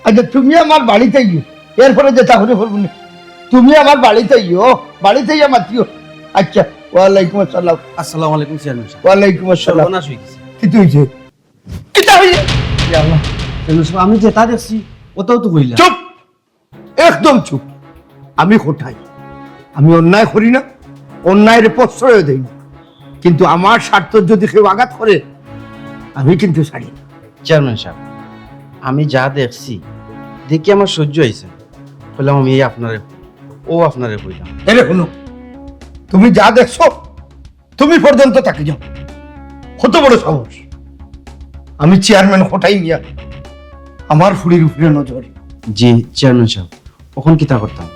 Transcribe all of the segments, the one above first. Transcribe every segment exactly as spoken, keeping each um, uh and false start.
আচ্ছা, তুমি আমার বাড়িত আইও, এরপরে যেতা করি করমু নে। তুমি আমার বাড়িত আইও, বাড়িত আইয়া মাতিও। আচ্ছা, ওয়ালাইকুম আসসালাম। আসসালামু আলাইকুম চেয়ারম্যান সাব। ওয়ালাইকুম আসসালাম। সর্বনাশ অই গেছে। কিতা অইছে? কিতা অইছে? ইয়া আল্লাহ, চেয়ারম্যান সাব, আমি যেতা দেখছি, ওতাউ তো কইলা। চুপ! একদম চুপ। আমি কটাই, আমি অন্যায় করি না, অন্যায়রে প্রশ্রয় দেই না, কিন্তু আমার স্বার্থ যদি কেউ আঘাত করে, আমি কিন্তু ছাড়ি না। চেয়ারম্যান সাব, আমি যা দেখছি, দেখি আমার সহ্য অইছে না। কইলাম আমি এই আপনারে, ও আপনারে কইলাম। এরে হুনো, তুমি যা দেখছো, তুমি পর্যন্ত থাকি যাও। কত বড় সাহস! আমি চেয়ারম্যান কটাই মিয়া, আমার ফুড়ির উপরে নজর। জি চেয়ারম্যান সাব, অখন কিতা করতাম?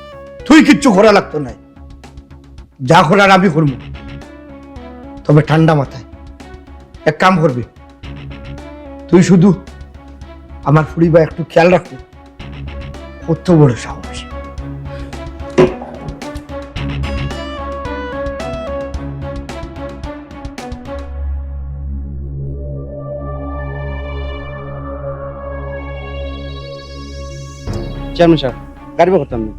তুই কিচ্ছু করা লাগতো নায়, যা করার আমি করমু। তবে ঠান্ডা মাথায় এক কাম করবি, তুই শুধু আমার ফুড়িবা একটু খেয়াল রাখবি। কত বড় সাহস! চেয়ারম্যান সাব, গাড়ি বার করতাম না।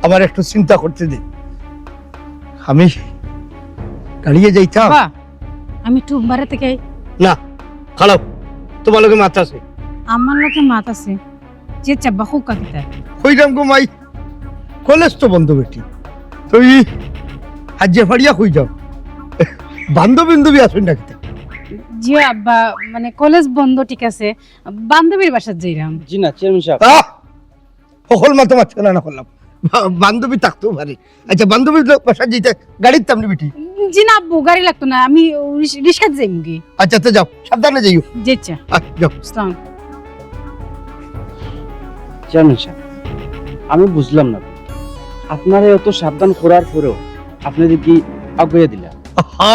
আমার একটু চিন্তা করতে দে। আমি গাড়িয়ে যাইতাম। বাবা, আমি একটু বাড়ি থাকি আই। না, খাড়াও, তুমার লগে মাত আছে। আমার লগে মাত আছে? যে চাব্বা খুব কাকিতা। কইলাম গো মাই, কলেজ তো বন্ধ বেটি। তুই আজ যে ফাড়িয়া কই যাও? বান্ধবী বান্ধবী আছইন না কিতা? জি আব্বা, মানে কলেজ বন্ধ ঠিক আছে, বান্ধবীর বাসাত যাইরাম। জি না, চেয়ারম্যান সাব। আহ! হকল মাতো মাতছে না, না করলাম। বা-, বান্ধবী থাকতেও পারে। আচ্ছা, বান্ধবীর লো-, বাসাত যাইতে গাড়িত তামনি বেটি? জি না আব্বু, গাড়ি লাগতো না, আমি রিস-, রিস্কাত যাইমুগি। আচ্ছা, তো যাও, সাবধানে যাইও। জি আচ্ছা। আহ, যাও। আসসালাম। চেয়ারম্যান সাব, আমি বুঝলাম না, আপনারে অত সাবধান করার পরেও আপনে দেখি আগুয়া দিলা। আহা,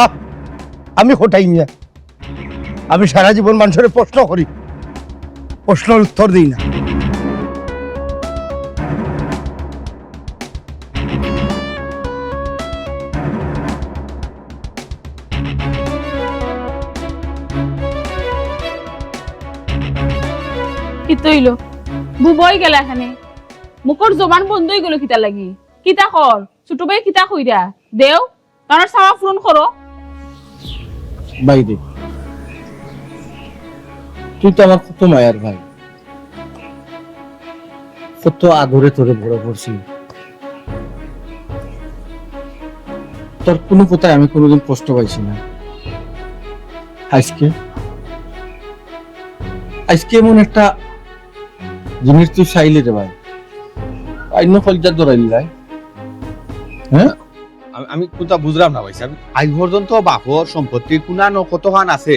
আমি কটাই মিয়া, আমি সারা জীবন মানষরে প্রশ্ন করি, প্রশ্নর উত্তর দেই না। কিতা অইলো? বুবা অই গেলা কেনে? মুখর জবান বন্ধ অই গেলো কিতা লাগি? কিতা কর? ছোট ভাই কিতা কইরা? দেও, তান চাওয়া পূরণ করো। ভাই রে, তুই তো আমার কত মায়ার ভাই, কত আদরে তোরে বড় করছি, তোর কুনু কথায় আমি কুনুদিন কষ্ট পাইছি না। আইজকে, আইজকে এমন একটা জিনিস তুই চাইলে রে ভাই, অইন্য কলিজাত ধরাইলি ভাই। হ্যাঁ? আমি, আমি কুনতা বুঝরাম না ভাই সাব। আইজ পর্যন্ত বাপর সম্পত্তি কুনানো কতখান আছে,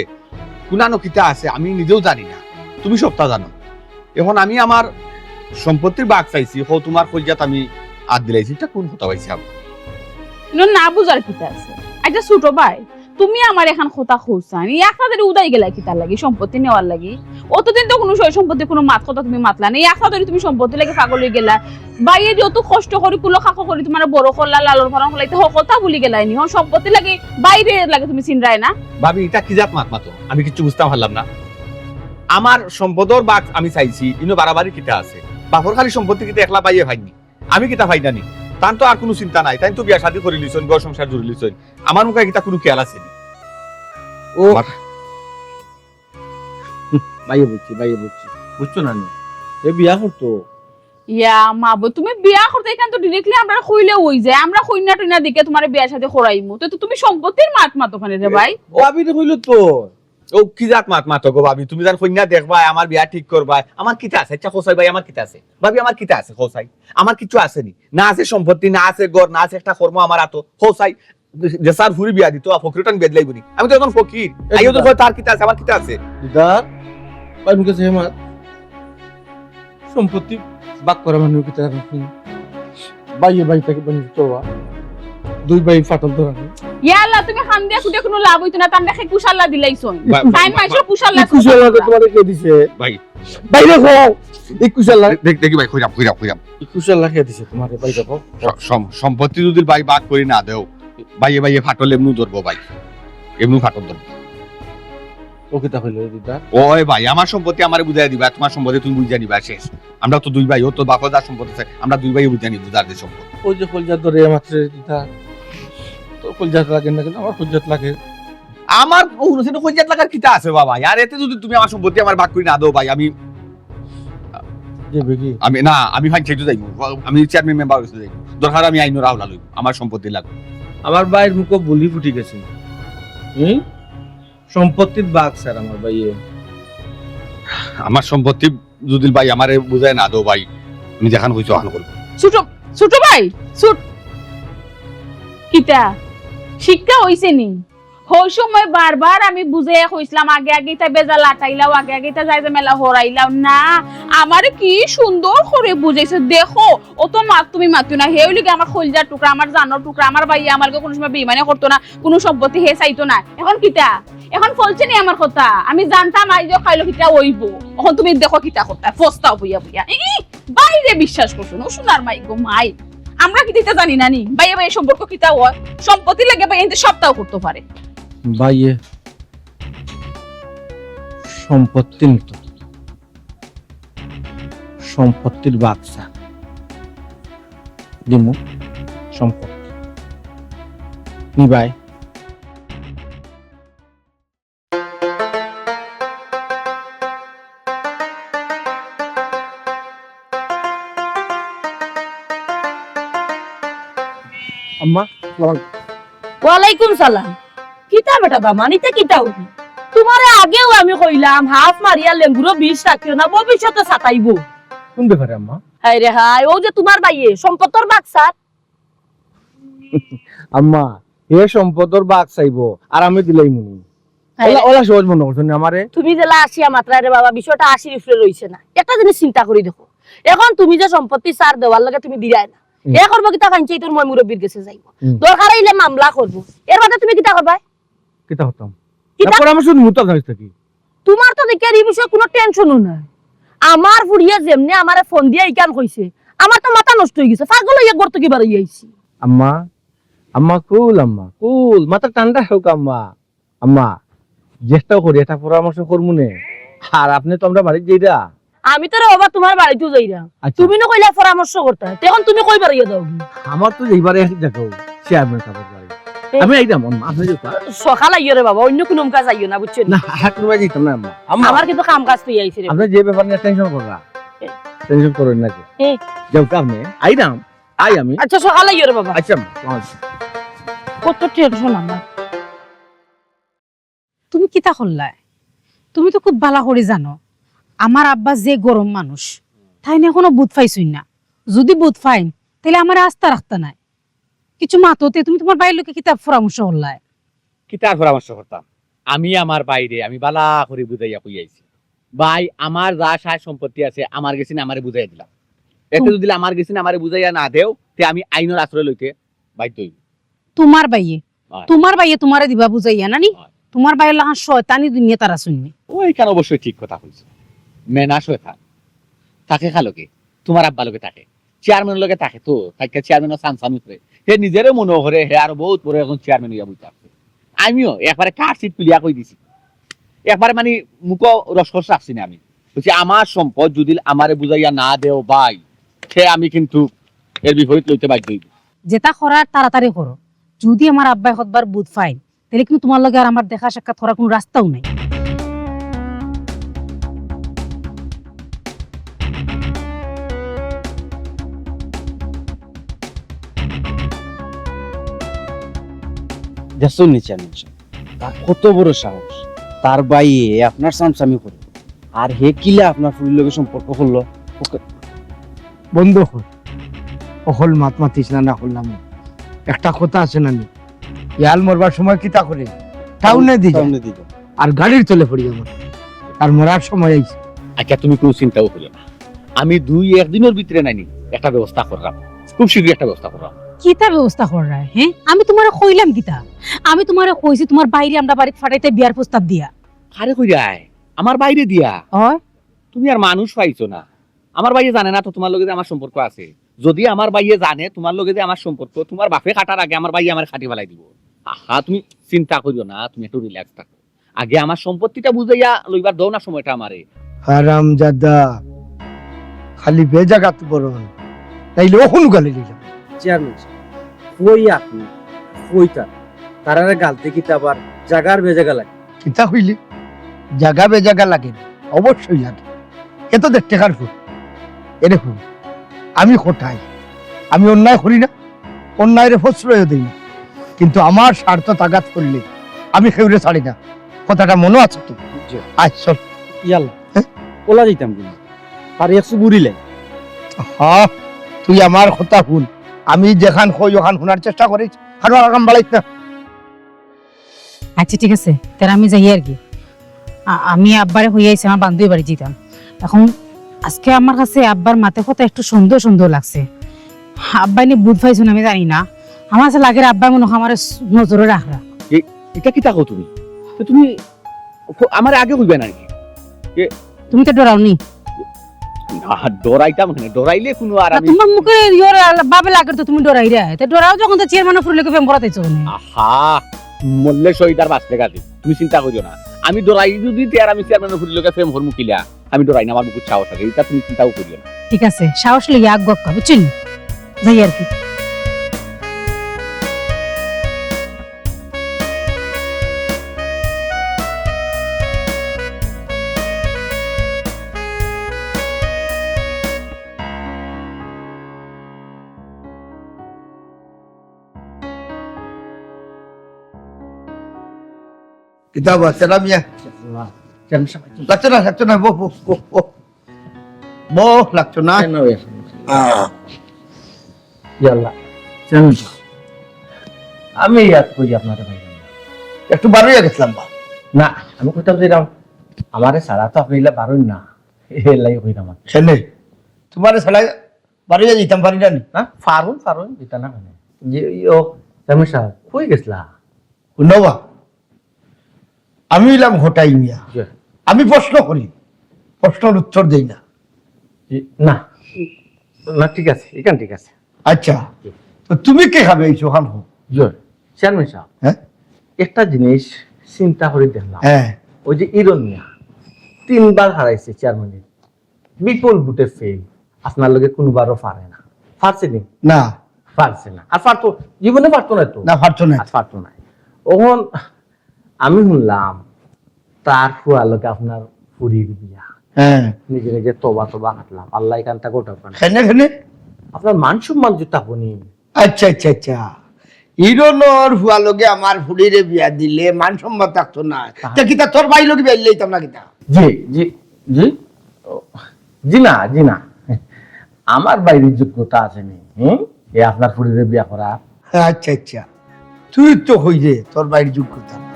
কুনানো কিতা আছে, আমি নিজেও জানি না, তুমি সবতা জানো। এখন আমি আমার সম্পত্তির ভাগ চাইছি, হো তুমার কলিজাত আমি আত দিলাইছি, ইটা কুন কথা ভাই সাব? ইনো না বুঝার কিতা আছে? আচ্ছা ছোট ভাই, তুমি আমারে এখান কথা কওছাইন, ই একটা দেরি উদাই গেলা কিতার লাগি, সম্পত্তি নেওয়ার লাগি? অতদিন তো কুনু সয় সম্পত্তি কুনু মাত কথা তুমি মাতলা না, ই একটা দেরি তুমি সম্পত্তি লাগি পাগল অই গেলা। ভাইয়ে যে অত কষ্ট করি, কুলো খাকো করি তুমারে বড় করলা, লালন পালন করলা, ইতা হকলতা ভুলি গেলায় নি? হন সম্পত্তি লাগি ভাইরে লাগে তুমি চিনরায় না? ভাবি, ইটা কি জাত মাত মাতো? আমি কিচ্ছু বুঝতাম পারলাম না। আমার সম্পদর ভাগ আমি চাইছি, ইনো বাড়াবাড়ি কিতা আছে? বাপর খালি সম্পত্তি কিতা একলা ভাইয়ে পাইননি? আমি কিতা পাই না নি? তান তো আর কুনু চিন্তা নাই, তাইন তো বিয়া শাদি করিলিছইন, ঘর সংসার জুড়িলিছইন। আমার মুখে কিতা কুনু খেয়াল আছে নি? ও। আমার ভাইয়ে বুঝছি, ভাইয়ে বুঝছি। বুঝছো না নি? এ বিয়া করতো। ইয়া মাবো, তুমি বিয়া করতে ইখান তো directly আমরারে কইলে অই যায়, আমরা কইন্যা টইন্যা দেখি তুমারে বিয়া শাদি করাইমু, তে তো তুমি সম্পত্তির মাত মাতো কেনে রে ভাই? ভাবিরে কইলো তো। ও কি জাত মাত মাতো গো ভাবি, তুমি যেন কইন্যা দেখবায়, আমার বিয়া ঠিক করবায়, আমার কিতা আছে? আচ্ছা কওছাইন ভাই, আমার কিতা আছে? ভাবি, আমার কিতা আছে কওছাইন? আমার কিচ্ছু আছে নি, না আছে সম্পত্তি, না আছে ঘর, না আছে একটা কর্ম আমার আতো, কওছাইন। যে স্যার ফুরি বিয়া দিতো, আর ফকিরটান বেদ লাইবো নি। আমি তো এখন ফকির। এই আইও তো দিদার। কয়, তার কিতা আছে, আমার কিতা আছে? দিদার, ভাই মুখে সে আমার সম্পত্তি ভাগ করা মানে কিতা এখন? ভাইয়ে ভাই তাকে বন্ধু চলবা। দুই ভাই ফাটল ধরা নেই। ইয়া আল্লাহ, তুমি কান্দিয়া কুন্দিয়া কুনু লাভ অইতো না, তানরে হে কুশাল্লা দিলাইছইন। বা-, বা-, তাইন বা-, মানষর বা-, কুশাল্লা এই কুশাল্লা তো তোমারে কে দিছে? ভাই। ভাই রে কও, এই কুশাল্লা। দেখ-, দেখি ভাই, কইরাম, কইরাম, কইরাম। এই কুশাল্লা কে দিছে তোমারে, ভাই দেখো। স-, সম-, সম্পত্তি যদি ভাই ভাগ করি না দেও, ভাইয়ে ভাইয়ে ফাটল এমনু ধরবো ভাই, এমনু ফাটল ধরবো। ও কিতা কইলো রে দিদার? ওই ভাই, আমার সম্পত্তি আমারে বুঝাই দিবা, তোমার সম্পত্তি তুমি বুঝাই নিবা, শেষ। আমরা তো দুই ভাই, ও তো বাপও যার সম্পত্তি আছে, আমরা দুই ভাই বুঝাই নিব যার যে সম্পত্তি। ওই যে কলজার দরে মাত্র দিতা, তোর কলজাত লাগে না কেন? আমার কলজাত লাগে। আমার ও হুনছে না, কলজাত লাগার কিতা আছে বাবা? আর এতে যদি তুমি আমার সম্পত্তি আমার ভাগ করে না দাও ভাই, আমি যে বেগি আমি না, আমি পঞ্চায়েতে যাইব, আমি চেয়ারম্যান মেম্বার অফিসে যাইব, দরকার আমি আইনর আওলা লইব, আমার সম্পত্তি লাগবে। আমার ভাইর মুখো বুলি ফুটি গেছে। হুম? সম্পত্তির ভাগ স্যার আমার ভাইয়ে। আমার সম্পত্তি যদি ভাই আমারে বুঝাই না দেও ভাই, আমি যেখান কইছি ওখান করব। ছোট, ছোট ভাই, ছোট, কিতা শিক্ষা হইছে নি? হউ সময় বারবার আমি বুঝাইয়া কইছিলাম, আগে আগে ইতা বেজাল আটাইলাও, আগে আগে ইতা যাই ঝামেলা হরাইলাও না। আমারে কি সুন্দর করে বুঝাইছে, দেখো, অত মাত তুমি মাতিও না। হে অইলো গি আমার কলজার টুকরা, আমার জানর টুকরা, আমার ভাইয়ে আমার লগে কোনো সময় বেইমানি করতো না, কোনো সম্পত্তি হে চাইতো না। এখন কিতা? এখন ফলছে নি আমার কথা? আমি জানতাম আইজ খাইলো কিতা অইবো। এখন তুমি দেখো কিতা করতা, ফস্তাও বইয়া বইয়া। ই, বাইরে বিশ্বাস করছো না, সোনার মাই গো মাই। আমরা কিতা ইতা জানি না নি? ভাইয়ে ভাইয়ে সম্পর্ক কিতা অয়? সম্পত্তি লাগে ভাইয়ে ইনতে সবতাও করতে পারে। ভাইয়ে সম্পত্তি নিত, সম্পত্তির বাক্সা দিমু, সম্পত্তি নিবাই। আম্মা, আসসালামু আলাইকুম। ওয়ালাইকুম সালাম। কিতা বেটা দামান, ইতা কিতা অইলো? তুমারে আগেও আমি কইলাম, হাফ মারিয়া লেঙ্গুরো বিষ রাখিও না, ভবিষ্যতে সাতাইবো। কোন ব্যাপারে আম্মা? হায় রে হায়, অউ যে তুমার ভাইয়ে সম্পদর বাক্সাত। আম্মা, হে সম্পদর বাক্স চাইবো, আর আমি দিলাইমুনি। হায় ওলা, রে। ওলা সহজ মনো করছো নি আমারে? তুমি যেলা আসিয়া মাতরায় রে বাবা, বিষয়টা আশির উপরে রইছে না। একটা জিনিস চিন্তা করি দেখো, এখন তুমি যে সম্পত্তি ছাড় দেওয়ার লগে তুমি দিরায় না, হুম। এ করবো কিতা, পঞ্চায়েতর ময় মুরব্বির গেছে যাইবো। হুম। দরকার অইলে মামলা করবো। এর বাদে তুমি কিতা করবায়? কিতা করতাম? কিতা? না, পরামর্শ নিমু তো আপনার কাছ থাকি। তুমার তো দেখিয়ার ই বিষয়ে কুনু টেনশনও নাই। আমার ফুড়িয়ে যেমনে আমারে ফোন দিয়া ইখান কইছে, আমার তো মাথা নষ্ট অইগেছে, পাগল অইয়া ঘর থাকি বারইয়া আইছি। আম্মা, আম্মা, কুল আম্মা, কুল, মাথা ঠান্ডা হউক আম্মা। আম্মা, যেটাও করি, একটা পরামর্শ করমুনে। আর আপনে তো আমরার বাড়িত যাইরা। আমি তো রে বাবা তুমার বাড়িতউ যাইরাম। আচ্ছা। তুমি না কইলা পরামর্শ করতায়, তে এখন তুমি কই বারইয়া যাওগি? আমার তো যাইবার এক জাগাও, চেয়ারম্যান সাবর বাড়ি। এ। আমি আইরাম, আম্মা, আপনে যাইতা। সকাল আইও রে বাবা, অইন্য কুনু কাজ আইও না, বুঝছো নি? না, আর কুনু কাজ যাইতাম না, আম্মা। আম্মা। আমার কিন্তু কাম কাজ তুই আইছে রে। আপনে যে ব্যাপার নিয়া টেনশন কররা, এ। টেনশন করইন না যে। এ। যাউক্কা আপনে, আইরাম, আই আমি। আচ্ছা, সকাল আইও রে বাবা। আচ্ছা, আম্মা, আচ্ছা। কত টেনশন আমার। তুমি কিতা করলায়? তুমি তো খুব ভালা করি জানো, আমার আব্বা যে গরম মানুষ, তাইন এখনো বুঝ পাইছইন না। যুদি বুঝ পাইন, তাইলে আমারে আস্তা রাখতা নায়। কিছু মাতো তে, তুমি তুমার ভাইর লগে কিতা পরামর্শ করলায়? কিতার পরামর্শ করতাম? আমি আমার ভাইরে আমি ভালা করি বুঝাইয়া কই আইছি, ভাই, আমার যা সায় সম্পত্তি আছে, আমার গেছে নি আমারে বুঝাইয়া দিলাও। এতে তুম- যুদি আমার গেছে নি আমারে বুঝাইয়া না দেও, তে আমি আইনর আশ্রয় লইতে বাধ্য অইমু। তুমার ভাইয়ে, অয়। তুমার ভাইয়ে তুমারে দিবা বুঝাইয়া না নি? অয়। তুমার ভাইর লাখান শয়তানি দুনিয়াত আর আছে নি। অউ ইখান অবশ্যই ঠিক কথা কইছো। মেনা শয়তান। থাকে কার লগে? তুমার আব্বার লগে থাকে। চেয়ারম্যানর লগে থাকে তো, থাকিয়া চেয়ারম্যানর চামচামি করে। হে নিজেরে মনো করে হে আরো বউত বড় একজন চেয়ারম্যান অইয়া বইতা আছে। আমিও একবারে কার সিট তুলিয়া কই দিছি। একবারে মানি মুখো রসকস রাখছি না আমি। কইছি, আমার সম্পদ যুদি আমারে বুঝাইয়া না দেও ভাই, তে আমি কিন্তু এর বিপরীত লইতে বাধ্য অইমু। যেটা করার তাড়াতাড়ি করো। যুদি আমার আব্বায় কতবার বুঝ পাইন, তাইলে কিন্তু তুমার লগে আর আমার দেখা সাক্ষাৎ করার কুনু রাস্তাও নাই। দেখছইন নি চেয়ারম্যান সাব, তার কত বড় সাহস, তার ভাইয়ে আপনার চামচামি করে, আর হে কিলা আপনার ফুড়ির লগে সম্পর্ক করলো? ওকে। বন্ধ কর, অকল মাত মাতিস না, না করলাম। একটা কথা আছে না নি, ইয়াল মরবার সময় কিতা করে? টাউনে দি যায়। টাউনে দি যায়। আর গাড়ির তলে পড়ি আমার। আর মরার সময় আইছে। আচ্ছা, তুমি কুনু চিন্তাও করিও না, আমি দুই এক দিনর ভিতরে নাইনি একটা ব্যবস্থা কররাম, খুব শীঘ্রই একটা ব্যবস্থা কররাম। কিতা ব্যবস্থা কররায়, হে? আমি তুমারে কইলাম কিতা? আমি তুমারে কইছি তুমার ভাইরে আমরার বাড়িত ফাটাইতায় বিয়ার প্রস্তাব দিয়া। কারে কইরায়? আমার ভাইরে দিয়া? অয়। তুমি আর মানুষ পাইছো না। আমার ভাইয়ে জানে না তো তুমার লগে যে আমার সম্পর্ক আছে। যুদি আমার ভাইয়ে জানে তুমার লগে যে আমার সম্পর্ক, তুমার বাপে কাটার আগে আমার ভাইয়ে আমারে কাটি ফালাই দিবো। আহা, তুমি চিন্তা করিও না, তুমি একটু relax থাকো। আগে আমার সম্পত্তিটা বুঝাইয়া লইবার দেও না সময়টা আমারে। হারামজাদা, খালি বেজাগাত বরণ, তাইলে অখন গালি দিলাম। চেয়ারম্যান সাব, কই আপনি, কই তারা? তারারে গালতে কিতা আবার জাগার বেজাগা লাগে? কিতা কইলি? জাগা বেজাগা লাগে না? অবশ্যই লাগে। এত দেড় টেকার ফুল। এরে হুন, আমি কটাই, আমি অন্যায় করি না, অন্যায়রে প্রশ্রয় দেই না, কিন্তু আমার স্বার্থ আঘাত করলে আমি কেউরে ছাড়ি না। কথাটা মনো আছে তো? জি। আয় চল। ইয়াল্লা, হ্যাঁ? ওলা দিতাম কিন্তু, তার একশো বুড়ি লাই। হা, তুই আমার কথা হুন, আমি যেখান কই ওখান হুনার চেষ্টা করিস, আর আগাম বাড়াইস না। আচ্ছা, ঠিক আছে, তাহলে আমি যাই আর কি। আ-, আমি আব্বারে কইয়া আইছি আমার বান্ধবী বাড়ি যাইতাম। এখন আজকে আমার কাছে আব্বার মাতে কথা একটু সন্দেহ সন্দেহ লাগছে। আব্বায় নি বুঝ পাইছইন আমি জানি না, আমার কাছে লাগে আব্বায় মনে হয় আমার নজরে রাখরা। এ-, এটা কিতা কও তুমি? তো তুমি ও, আমারে আগে কইবা না নি? এ- তুমি তো ডরাও নি। না, ডরাইতাম কেনে? ডরাইলে কুনু আর না, আমি তোমার মুখে ইয়র আল-, বাবে লাগে তো তুমি ডরাইরা। তে ডরাও যখন তো চেয়ারম্যানর ফুড়ির লগে প্রেম করাত আইছো কেনে? আহা, মরলে শহীদ আর বাঁচলে গাজী। তুমি চিন্তা করিও না। আমি ডরাই যদি তে আর আমি চেয়ারম্যানর ফুড়ির লগে প্রেম করমু কিলা? আমি ডরাই না, আমার বুকুত সাহস আছে। এটা তুমি চিন্তাও করিও না। ঠিক আছে, সাহস লইয়া আগুয়াক্কা, বুঝছো নি? যাই আর কি। কিতা বা, সালাম ইয়া। লাগতো না, লাগতো না, বহ, বহ, বহ, বহ। বহ, লাগতো না। কেন বে? আহ। ইয়াল্লা, চেয়ারম্যান সাব, আমি ইয়াদ করি আপনারে পাইলাম না। একটু বারইয়া গেছিলাম বা। না, আমি কইতাম যে এরম, আমারে ছাড়া তো আপনে ইলা বারইন না। এর লাগি কইতাম আর কি। কেনে? তোমারে ছাড়া বারইয়া যাইতাম পারি না নি? না, পারইন, পারইন, দিতা না কেনে? জি, ও, চেয়ারম্যান সাব, কই গেছিলা? হুনো বা, আমি অইলাম কটাই মিয়া। জি। আমি প্রশ্ন করি, প্রশ্নর উত্তর দেই না। জি, না, না, ঠিক আছে, ইখান ঠিক আছে। আচ্ছা, জি। তো তুমি কিতা খাবে এই চোখান হোক? জি, চেয়ারম্যান সাব, হ্যাঁ? একটা জিনিস চিন্তা করি দেখলাম। হ্যাঁ। ওই যে ইরন মিয়া তিনবার হারাইছে চেয়ারম্যানের, বিপুল ভোটে ফেল। আপনার লগে কুনুবারও পারে না। পারছে নি? না। পারছে না। আর পারতো, জীবনে পারতো না তো। না, পারতো না। আর পারতো না। অখন আমি হুনলাম তার ফুয়ার লগে আপনার ফুড়ির বিয়া। হ্যাঁ। নিজে নিজে তবা তবা কাটলাম। আল্লায় ইখানতা ঘটাউক না। কেনে, কেনে? আপনার মান সম্মান জুতা বনি। আচ্ছা, আচ্ছা, আচ্ছা। ইরনর ফুয়ার লগে আমার ফুড়িরে বিয়া দিলে মান সম্মান থাকতো না। আহা। তে কিতা তোর ভাইর লগে বিয়া দিলে অইতাম না কিতা? জি, জি, জি। ও, জি না, জি না। আমার ভাইর যোগ্যতা আছে নি, হুম? এ আপনার ফুড়িরে বিয়া করা। আচ্ছা, আচ্ছা। তুই তো কইরে তোর ভাইর যোগ্যতা নাই।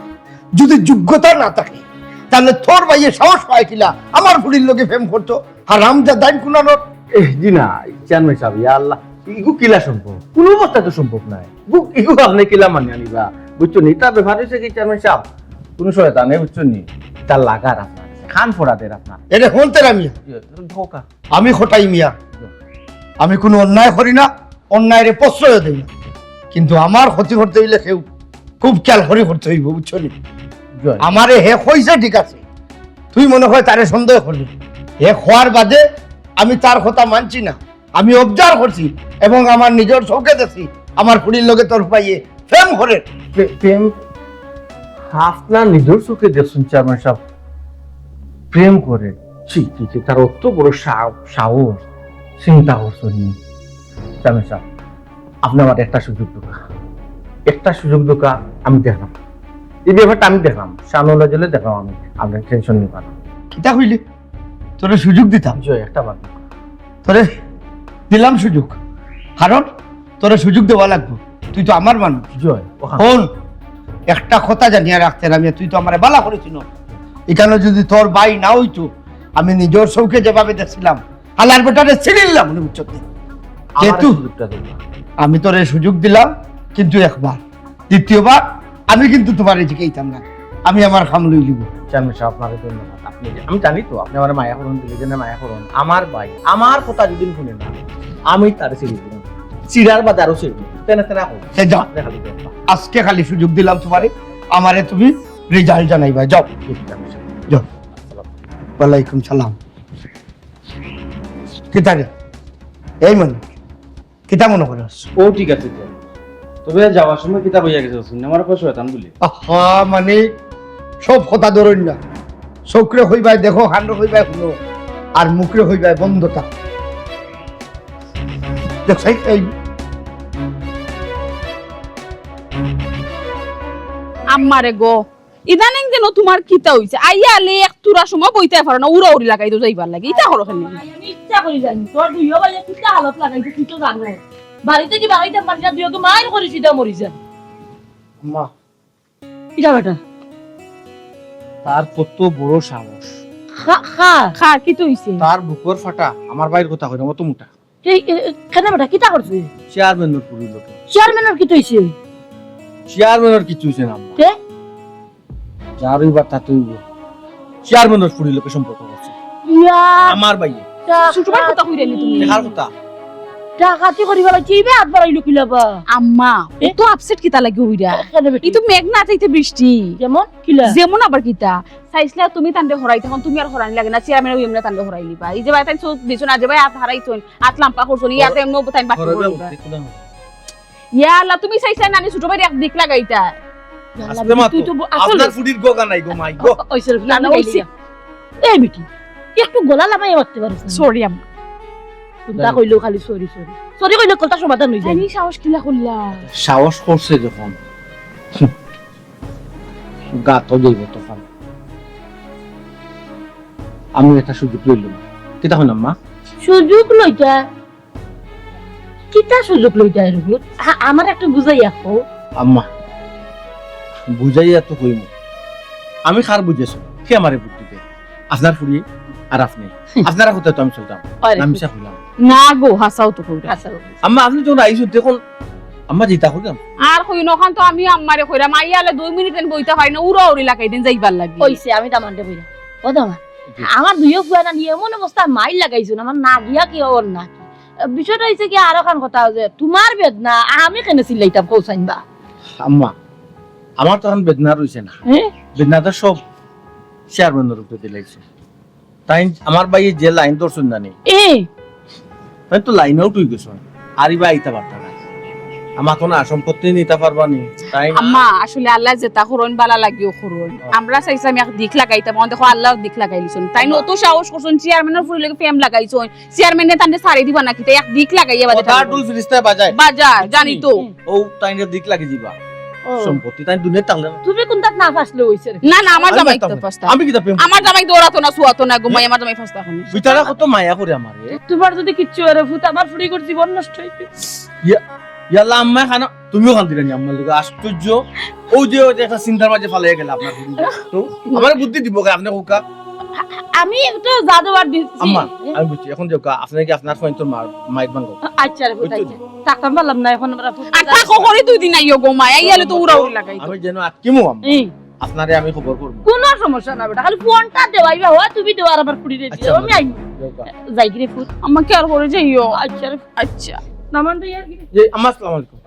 যদি যোগ্যতা না থাকে, তাইলে তোর ভাইয়ে সাহস পায় কিলা আমার ফুড়ির লগে প্রেম করতো? হারামজাদাইন কুনানর। এ, জি না, চেয়ারম্যান সাব, ইয়া আল্লাহ, ইগু কিলা সম্ভব? কুনু অবস্থায় তো সম্ভব নায়। ইগু, ইগু আপনে কিলা মানিয়া নিবা? বুঝছো নি? ইতা ব্যাপার অইছে কি চেয়ারম্যান সাব? কুনু শয়তানে, বুঝছো নি? ইতা লাগার আপনার। কান ফড়া দের আপনার। এরে হুনতে আমি। জি, ধোকা। আমি কটাই মিয়া। জি। আমি কুনু অন্যায় করি না, অন্যায়রে প্রশ্রয় দেই না। কিন্তু আমার ক্ষতি করতে অইলে কেউ খুব খেয়াল করি করতে অইবো, বুঝছো নি? জি। আমারে হে কইছে ঠিক আছে, তুই মনে হয় তারে সন্দেহ করলি। হে কওয়ার বাদে আমি তার কথা মানছি না, আমি observe করছি এবং আমার নিজর চউখে দেখছি আমার ফুড়ির লগে তোর ভাইয়ে প্রেম করের। প্রে-, প্রেম? আপনার নিজর চউখে দেখছইন চেয়ারম্যান সাব প্রেম করের? ছি, ছি, ছি, তার অত বড় সাহ-, সাহস, চিন্তা করছইন নি? চেয়ারম্যান সাব, আপনে আমারে একটা সুযোগ দেউক্কা, একটা সুযোগ দেউক্কা, আমি দেখরাম। ই ব্যাপারটা আমি দেখরাম, শাহনওয়াজ অইলে দেখরাম আমি, আপনে tension নিবা না। কিতা কইলে? তোরে সুযোগ দিতাম? জি, একটা বার। তোরে দিলাম সুযোগ, কারণ তোরে সুযোগ দেওয়া লাগবো, তুই তো আমার মানুষ। জি, ওখান। হুন, একটা কথা জানিয়া রাখতে না, তুই তো আমারে বালা করি চিনস। ইখানো যদি তোর ভাই না অইতো, আমি নিজর চউখে যেভাবে দেখছিলাম, হালার বেটারে ছিনিলাম, মনে বুঝছত নি? আমারে যেহেতু সুযোগটা দেন। আমি তোরে সুযোগ দিলাম, কিন্তু একবার, দ্বিতীয়বার আমি কিন্তু তোমারে জিকাইতাম না, আমি আমার কাম লইলিমু। চেয়ারম্যান সাব, আপনারে ধন্যবাদ। আপনে যে, আমি জানি তো, আপনে আমারে মায়া করইন, দিলে যেন মায়া করইন। আমার ভাই, আমার কথা যদি হুনে না, আমি তারে ছিড়ি দিমু। ছিড়ার বাদে আরো ছিড়ি দিমু। তেনে তেনে হোক। সে যা। আপনে খালি দেন। আজকে খালি সুযোগ দিলাম তোমারে, আমারে তুমি রেজাল্ট জানাইবা, যাও। যাও। ওয়ালাইকুম সালাম। কিতা রে? এই মানে, কিতা মনো করস? ও ঠিক আছে তো। তবে যাওয়ার সময় কিতা কইয়া গেছে, সিনেমার পর শয়তান বলি। আহা, মানে, সব কথা ধরইন না। চউখরে কইবায় দেখো, কানরে কইবায় হুনো, আর মুখরে কইবায় বন্ধ থাক। দেখছাই, এই আম্মারে গো, ইদানিং যেন তুমার কিতা অইছে? আইয়া আলে এক তুরা সময় বইতায় পারো না, উড়াউড়ি লাগাই দেও যাইবার লাগি। ইতা করো কেনে? আমি ইচ্ছা করি জানি, তোর দুইও ভাইয়ে কিতা হালত লাগাইছে তুই তো জানো। বাড়ি থাকি বাড়াইতাম পারি না, দুইওগু মাইর করি সিধা মরি যায়। আম্মা, ইটা বেটা। তার কত বড় সাহস। খা, খা। খা, কিতা অইছে? তার বুকর ফাটা, আমার ভাইর কথা কইরাম, অত মোটা। এই, এ, এ, কেনে বেটা, কিতা করছে? চেয়ারম্যানর ফুড়ির লগে। চেয়ারম্যানর কিতা অইছে? চেয়ারম্যানর কিচ্ছু অইছে না, আম্মা। তে? যার অইবার তাতে অইবো। চেয়ারম্যানর ফুড়ির লগে সম্পর্ক করছে। ইয়া। আমার ভাইয়ে। তা-, ছোট ভাইর কথা কইরায় নি তুমি? দেখার কথা। ডাকাতি করিবার লাগি ইবা আত বাড়াইলো কিলা বা? আম্মা, এ? অত upset কিতা লাগি অইরা? কেনে বেটি? ই তো মেঘ না চাইতে বৃষ্টি। যেমন? কিলা? যেমন আবার কিতা? চাইছলা তুমি তানরে হরাইতে, অখন তুমি আর হরানি লাগে না, চেয়ারম্যানে অউ এমনে তানরে হরাই নিবা। ই যে ভাই তাইন চউখ দিছো না, যে ভাই আত হারাইছইন, আত লাম্বা করছইন, ইয়াতে এমনে তাইন বাকি হরাইবা করবা। বলতে কোনো না। ইয়া আল্লাহ, তুমি চাইছলা নানি ছোট ভাইরে এক দিক লাগাইতা। আস্তে মাতো। তুই তো ব-, আসলে আপনার ফুড়ির গগা নাই গো মাই গো। ও-, ওই সরি, না, আমি না, ওই গাইলি সি- না। এই বেটি, একটু গলা লামাইয়া মাততে পারো না। Sorry আম্মা। কুন্তা কইলেও খালি sorry, sorry। Sorry কইলে কথা সমাধান অই যায়। আমি সাহস কিলা করলা? সাহস করছে যখন, গাত যাইব তখন। আমি একটা সুযোগ লইলাম। কিতা কইন আম্মা? সুযোগ লইতা? কিতা সুযোগ লইতা এর উপর? আ-, আমার একটু বুঝাইয়া কও। আম্মা, বুঝাইয়া তো কইমু। আমি কার বুঝাইছি? কে আমারে বুদ্ধি দেয়? আপনার ফুড়ি আর আপনি। আপনারা কথা তো আমি চলতাম। আরে। না মিছা কইলাম। না গো, হাছাউ তো কইরা। হাছাউ। আম্মা, আপনি যখন আইছইন, তখন আম্মা যেতা কইলাম। আর কইও না, অখান তো আমি আম্মারে কইরাম, আইয়া আলে দুই মিনিট এন বইতা পারি না, উড়াউড়ি লাগাই দেইন যাইবার লাগি। কইছে, আমি দামানরে কইরাম। ও দামান, জি। আমার দুইও ফুয়া নানি এমন অবস্থা মাইর লাগাইছইন, আমার না গিয়া কি অর না কি। বিষয়টা অইছে কি, আরোখান কথা যে, তুমার বেদনা, আমি কেনে চিল্লাইতাম, কও চাইন বা? আম্মা, আমার তো অখন বেদনা রইছে না। হ্যাঁ? বেদনা তো সব চেয়ারম্যানর উপরে দিলাইছে। তাইন আমার ভাইয়ে যে লাইন ধরছইন না নি? এ। তাইন তো লাইন আউট অই গেছইন। আর ইবা আইতা পারতা না। আমার তো না সম্পত্তি নিতা পারবা নি। তাইন আম্মা, আসলে আল্লায় যেতা করইন, বালা লাগিও করইন। হ্যাঁ। আমরা চাইছলাম এক দিক লাগাইতাম, অখন দেখো আল্লায় দিক লাগাইলিছইন। তাইন আম্মা। অত সাহস করছইন, চেয়ারম্যানর ফুড়ির লগে প্রেম লাগাইছইন। চেয়ারম্যানে তানরে ছাড়ি দিবা না কিতা? এক দিক লাগাইয়া বাদে কথা টানবো। ঢুল ফিরিস্তায় বাজায়। বাজার, জানি তো। ও তাইন যে দিক লাগি দিবা। ও। সম্পত্তি তাইন দুনিয়াত থাকলে না। তুমি কুনটাত না ফাঁসলে অইছে রে? না, না, আমার আমি জামাই পারতাম তো না। ফাঁসতা। আমি কিতা প্রেম আমার করতাম? জামাই দৌড়াতো না, সুয়াতো না, ঘুমাই, আমার জামাই ফাঁসতা খানি। বেটারা কত মায়া করে আমারে। তোমার যদি কিচ্ছু অরে ফুত, আমার ফুড়িগুর জীবন নষ্ট অইবে। ইয়া, ইয়াল্লা আম্মা খানা, তুমিও খান দিলানি আম্মার লগে, আশ্চর্য। ওই যে, ওই যে একটা চিন্তার মাঝে ফালাইয়া গেলা আপনার ফুড়ি। তো, আমারে বুদ্ধি দিব কে আপনি কউক্কা? আমি একটু জাদু আর দিচ্ছি। আম্মা, আমি বুঝছি, এখন যাউক্কা, আপনি কি আপনার ফোন তোর মার, মাইক ভাঙো? আচ্ছা রে, বুঝছো? আচ্ছা। থাকতাম পারলাম না, এখন আমরা আর থাকো করে দুই দিন আইও গো মা, আইয়ালে তো উড়াউড়ি লাগাই। আমি যেন আটকিমু আম্মা। এই। আপনারে আমি খবর করব। কোনো সমস্যা না বেটা, খালি ফোনটা দেওয়াইবা, হয় তুমি দেওয়ার আবার ফুড়ি রে আচ্ছা, দিও, আমি আম্মা। আইমু। যাউক্কা। যাই গিরে ফুত। আম্মা কি আর করে যাইও? আচ্ছা রে। আচ্ছা। নামান তো ইয়ার কি? এই, আম্মা, আসসালামু আলাইকুম।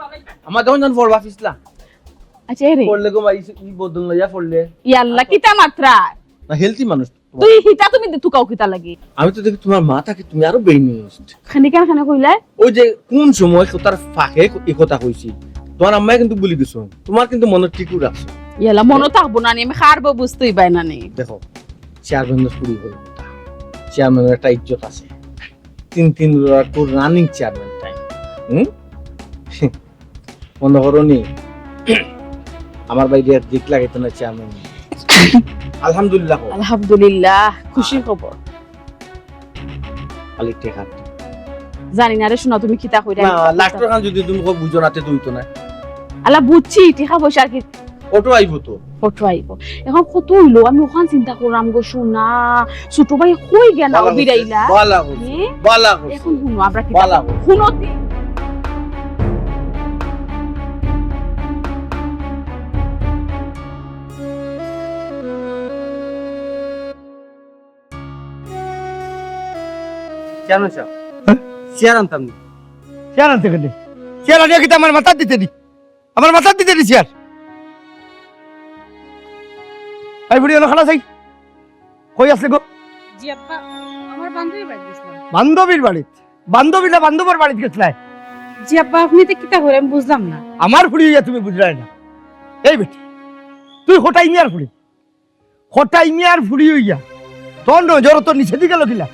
আম্মা, কেমন জান পড়বা ফিসলা? আচ্ছা, এ রে। পড়লে গো মা, ই, ই বদল লইয়া পড়লে। ইয়াল্লা, কিতা মাতরা? না, healthy মানুষ। তুই হিতা তুমি দে-, তুকাও কিতা লাগি? আমি তো দেখি তোমার মা থাকি তুমি আরো brainwashed। খানি কেন খানি কইলাই? ওই যে কোন সময় কথার ফাঁকে ই কথা কইছি, তোমার আম্মায় কিন্তু ভুলি গেছো, তোমার কিন্তু মনে ঠিক রাখছো। ইয়াল্লা, মনে থাকবো না নি, আমি খারবো বুঝতেই পাই না নি। দেখো, চেয়ারম্যানর ফুড়ি হলো কথা, চেয়ারম্যানর একটা ইজ্জত আছে। তিন তিন রাখো running চেয়ারম্যান তাই। হুম? মনে করো নি, আমার ভাইরে এক দিক লাগাইতো না চেয়ারম্যান। আলহামদুলিল্লাহ কও। আলহামদুলিল্লাহ, খুশির খবর। খালি টেকা। জানি না রে সোনা, তুমি কিতা কইরা না, আমি last খান যদি তুমি কও বুঝো না, তে তুমি তো না। আল্লাহ বুঝছি, টেকা পয়সা আর কি অটো আইবো তো। অটো আইবো। এখন কত অইলো? আমি অখান চিন্তা করলাম গো সোনা। ছোট ভাই কই গেল? বালা করছে, বিরাইলা? বালা করছে, হ্যাঁ? বালা করছে। এখন হুনো, আমরা কি বালা করছে। হুনো তি- চেয়ারম্যান সাহেব, হ্যাঁ? চেয়ার আনতাম নি। চেয়ার আনতে গেলে? চেয়ার আনিয়া কিতা আমার মাথাত দিতে নি? আমার মাথাত দিতে নি চেয়ার? এই বুড়ি, অনো খাড়া যাই। কই আছলে গো? জি আব্বা, আমার বান্ধবীর বাড়িত গেছিলাম। বান্ধবীর বাড়িত? বান্ধবী না বান্ধবর বাড়িত গেছলায়? জি আব্বা, আপনি তো কিতা কইরা আমি বুঝলাম না। আমার ফুড়ি অইয়া তুমি বুঝলায় না? এই বেটি, তুই কটাই মিয়ার ফুড়ি, কটাই মিয়ার ফুড়ি অইয়া তোর নজর তো নিচেদি গেল কিলা?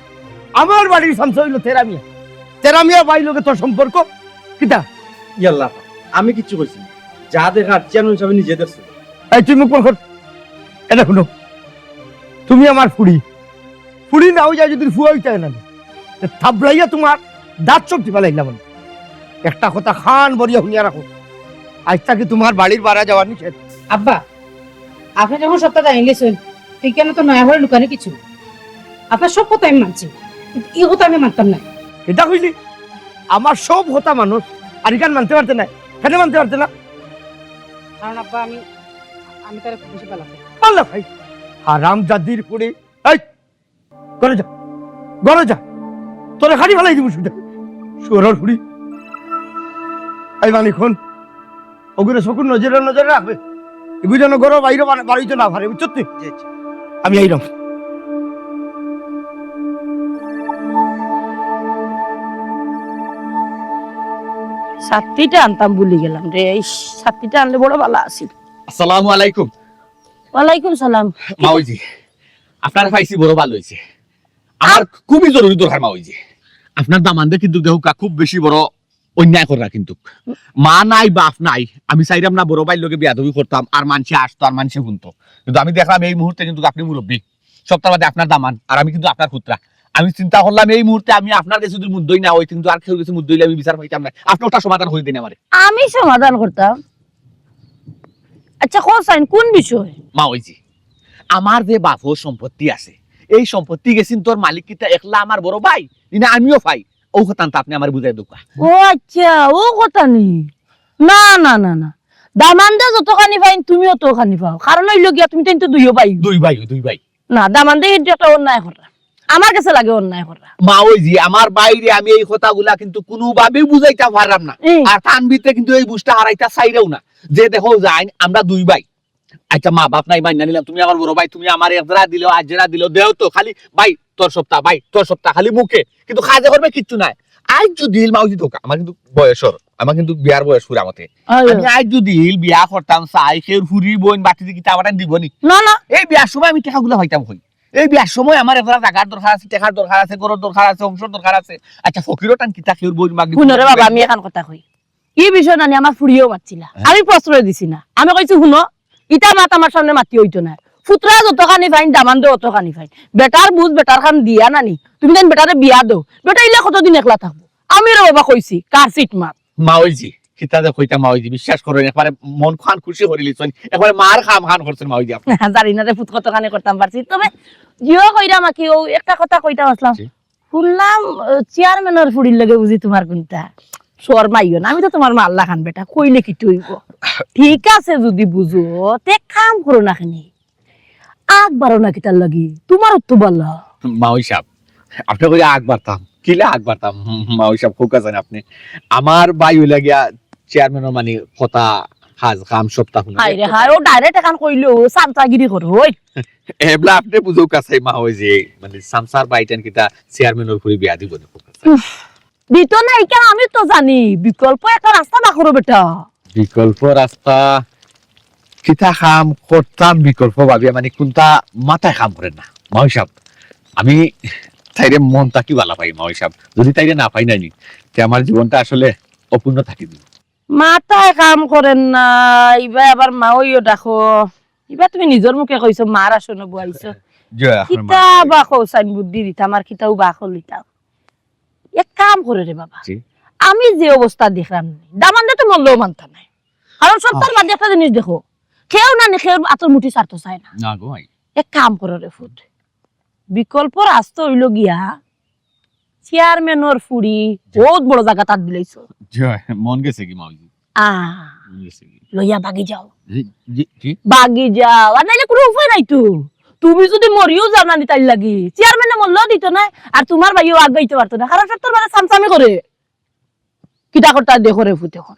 আমার বাড়ির চামচা অইলো তেরা মিয়া, তেরা মিয়া ভাইর লগে তোর সম্পর্ক কিতা? ইয়াল্লা, আমি কিচ্ছু কইছি না। যা দেখার চেয়ারম্যান সাবে নিজে দেখছে। এই তুই মুখ বন্ধ কর। এ দেখো, তুমি আমার ফুড়ি, ফুড়ি না অইয়া যদি ফুয়া অইতায় না, তে থাবড়াইয়া তুমার দাঁত সব টিপা লাইলাম আমি। একটা কথা কান ভরিয়া হুনিয়া রাখো, আইজ থাকি তুমার বাড়ির বারা যাওয়া নিষেধ। আব্বা, আপনে যখন সবতা জানিলিছইন, তে কেনে তো নয়া করি লুকানি কিচ্ছু নাই। আপনার সব কথা আমি মানছি, কিন্তু ই কথা আমি মানতাম নায়। ইটা কইলি, আমার সব কথা মানস, আর ইখান মানতে পারতে নায়। কেনে মানতে পারতে না? কারণ আব্বা, আমি, আমি তারে খুব বেশি ভালা পাই। ভালা পাই? হারামজাদির ফুড়ি। এই, ঘরো যা, ঘরো যা, তোরে খাড়ি ফালাই দিমু শুধু। শুয়োরর ফুড়ি। এই মানিক, হুন, অগুরে চকুর নজরে নজরে রাখবে। ইগু যেন ঘরর বাইরে বারইতো না পারে, বুঝছত নি? জি, জি। আমি আইরাম। ছাতিটা আনতাম ভুলি গেলাম রে, এই ছাতিটা আনলে বড় ভালা আছিল। আসসালামু আলাইকুম। ওয়ালাইকুম সালাম। মাউজি, আপনারে পাইছি, বড় ভালা অইছে। আমার খুবই জরুরি দরকার মাউজি। আপনার দামান্দে কিন্তু দেখউক্কা খুব বেশি বড় অন্যায় কররা কিন্তু। মা নাই, বাপ নাই, আমি চাইরাম না বড় ভাইর লগে বেয়াদবি করতাম, আর মানষে আসতো, আর মানষে হুনতো। কিন্তু আমি দেখলাম এই মুহূর্তে কিন্তু আপনে মুরব্বি, সবতার বাদে আপনার দামান, আর আমি কিন্তু আপনার পুতরা। আমি চিন্তা করলাম এই মুহূর্তে আমি আপনার গেছে যদি মুদ্দই না অই, কিন্তু আর কেউর গেছে মুদ্দইলে আমি বিচার পাইতাম না। আপনে ওটা সমাধান করি দেইন আমারে। আমি সমাধান করতাম? আচ্ছা, কও চাইন, কোন বিষয়? মাউজি, আমার যে বাপর সম্পত্তি আছে, এই সম্পত্তি গেছিন তোর মালিক কিতা একলা আমার বড় ভাই, নি না আমিও পাই? অউ কথাটা আপনে আমারে বুঝাই দেউক্কা। ও আচ্ছা, অউ কথা নি। না, না, না, না। দামান্দে যতখানি পাইন, তুমিও অতখানি পাও। কারণ অইলো গিয়া, তুমি তাইন তো দুইও ভাই। দুই ভাই, দুই ভাই। না, দামান্দে কিন্তু একটা অন্যায় কররা। আমার গেছে লাগে অন্যায় কররা। মাউজি, আমার ভাইরে আমি এই কথাগুলা কিন্তু কুনুভাবেউ বুঝাইতাম পাররাম না। এই। আর তানবিতে কিন্তু এই বুঝটা হারাইতা চাইরাও না। যে দেখো যাইন, আমরা দুই ভাই। আচ্ছা, মা বাপ নাই, মাইনা নিলাম, তুমি আমার বড় ভাই, তুমি আমারে এক জেরা দিলেও, আইজ জেরা দিলেও, দেও তো, খালি ভাই তোর সবতা, ভাই তোর সবতা, খালি মুখে, কিন্তু কাজে কর্মে কিচ্ছু নাই। আইজ যদি মাউজি ধোকা, আমার কিন্তু বয়স অর, আমার কিন্তু বিয়ার বয়স পুরা মতে। আইও। আমি আইজ যদি বিয়া করতাম চাই, কেউর ফুরি বইন বাটি দি কিতা আমারে দিবো নি? না, না। এই বিয়ার সময় আমি টেকাগুলা পাইতাম কই? এই বিয়ার সময় আমার একটা জাগার দরকার আছে, টেকার দরকার আছে, ঘরর দরকার আছে, অংশর দরকার আছে। আচ্ছা, ফকিরর টান কিতা কেউর বইন মাগি হুনো রে বাবা, আমি এখান কথা কই। ই বিষয় না নি আমার ফুড়িও মাতছিলা। হ্যাঁ। আমি প্রশ্রয় দিছি না। আমি কইছি, "হুনো, ইতা মাত আমার সামনে মাতি অইতো না। ফুতরা যতখানি পাইন, দামান্দে অতখানি পাইন। বেটার বুঝ, বেটার কাম দিয়া না নি। তুমি যেন বেটারে বিয়া দেও। বেটা ইলা কতদিন একলা থাকবো?" আমি রে বাবা কইছি, কার সিট মাত। মাউজি, কিতা যে কইতা মাউজি, বিশ্বাস করইন, একবারে মন খান খুশি করিলিছইন, একবারে মার কাম খান করছইন মাউজি আপনে। জানি না রে ফুত কতখানি করতাম পারছি। তবে জিও কইরাম আকি, অউ একটা কথা কইতাম আছলাম। জি। হুনলাম, আহ, চেয়ারম্যানর ফুড়ির লগে বুঝি তুমার কুন্তা? শরমাইও না, আমি তো তুমার মার লাখান বেটা, কইলে কিতা অইবো? ঠিক আছে, যুদি বুঝো, তে কাম করো না কেনে? আগ বাড়ো না কিতার লাগি? তুমারও তো ভালা। মাউই সাব, আপনে কইরা আগ বাড়তাম, কিলা আগ বাড়তাম? মাউই সাব, কউক্কা চাইন আপনে। আমার ভাই অইলা গিয়া চেয়ারম্যানর মানি কথা, কাজ, কাম সবতা হুনে। হায় রে হায়, অউ direct এখান কইলো, চামচাগিরি করো, ওই। এবলা আপনে বুঝউক্কা চাই মাউজি, মানি চামচার ভাইটাইন কিতা চেয়ারম্যানর ফুড়ি বিয়া দিবো নি? উফ, দিতো না, ইখান আমি তো জানি, বিকল্প একটা রাস্তা বার করো বেটা। বিকল্প রাস্তা? কিতা কাম করতাম বিকল্প ভাবিয়া, মানি কুন্তা মাথায় কাম করে না। মাউই সাব, আমি তাইরে মন থাকি ভালা পাই মাউই সাব, যুদি তাইরে না পাই না নি, তে আমার জীবনটা আসলে অপূর্ণ থাকি দিবো। মাথায় কাম করের না, ইবা আবার মাউইও ডাকো। ইবা তুমি নিজর মুখে কইছো, মার আসনো বওয়াইছো। জি, আপনার মা। কিতা বা কও চাইন বুদ্ধি দিতাম, আর কিতাও বা কও দিতাম। এক কাম করো রে বাবা। জি। আমি যে অবস্থা দেখরাম নি, দামান্দে তো মরলেও মানতা নায়। কারণ সবতার আহ। বাদে একটা জিনিস দেখো, কেউ না নি কেউর আতর মুঠি ছাড়তো চায় না। না গো ভাই। এক কাম করো রে ফুত, বিকল্প রাস্তা অইলো গিয়া চেয়ারম্যানর ফুড়ি, জি। বউত বড় জাগাত আত দিলাইছো। জি, মন গেছে কি মাউজি? আ, মন গেছে কি? লইয়া বাগি যাও। জি, জি, জি। বাগি যাও। আর নাইলে কুনু উপায় নাই তো। তুমি যুদি মরিও যাও না নি তাইর লাগি, চেয়ারম্যানে মরলেও দিতো নায়, আর তুমার ভাইও আগাইতে পারতো না। কারণ সবতার বাদে চামচামি করে। কিতা করতা দেখো রে ফুত অখন।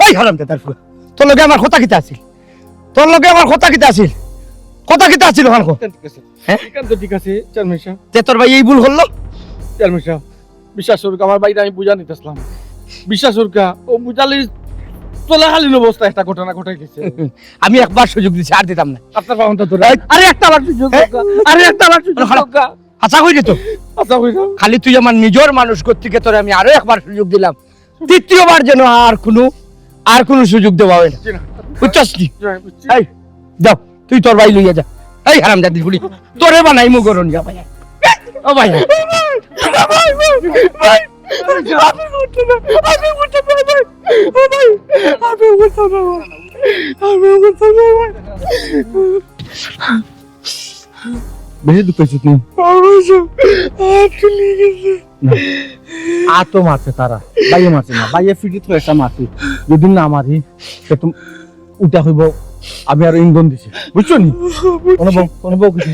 এই হারামজাদার ফুয়া, তোর লগে আমার কথা কিতা আছিল? তোর লগে আমার কথা কিতা আছিল? কথা কিতা আছিল অখান ক? ঠিক আছে। হ্যাঁ? ইখান তো ঠিক আছে, চেয়ারম্যান সাব। তে তোর ভাইয়ে ই ভুল করলো? চেয়ারম্যান সাব, বিশ্বাস করউক্কা, আমার ভাইরে আমি বুঝানিত আছলাম। বিশ্বাস করউক্কা, অউ বুঝালি চলাকালীন অবস্থায় একটা ঘটনা ঘটাই দিছে। আমি একবার সুযোগ দিছি, আর দিতাম না। আপনার পাওনটা ধরে। এই আরে একটা বার সুযোগ হ্যাঁ? দেউক্কা, আরে একটা বার সুযোগ খারাপ। দেউক্কা। আচ্ছা কইরে তো। আচ্ছা কইরে। খালি তুই আমার নিজর মানুষ গতিকে তোরে আমি আরো একবার সুযোগ দিলাম। তৃতীয়বার যেন আর কুনু, আর কুনু সুযোগ দেওয়া অয় না। জি না। বুঝছস নি? জি না, বুঝছি। এই, যাও, তুই তোর ভাই লইয়া যা। এই হারামজাদির ফুড়ি, তোরে বানাইমু গরনিয়া ভাই। ও ভাই। ভাই, ভাই, ভাই, আমি উঠতে না, আমি উঠতে না, ভাই। ও ভাই, আমি উঠতে না, ভাই। আমি উঠতে না, ভাই। বেশি দুঃখ পাইছো তুমি? আমার সব আত ফুলি গেছে। না। আতো মারছে তারা, ভাইয়ে মারছে না, ভাইয়ে ফিটিত করে একটা মারছে। যদি না মারি, তে তুমি উল্টা কইবো, আমি আরো ইন্ধন দিছি, বুঝছো নি? অনুভব, অনুভব কিছু,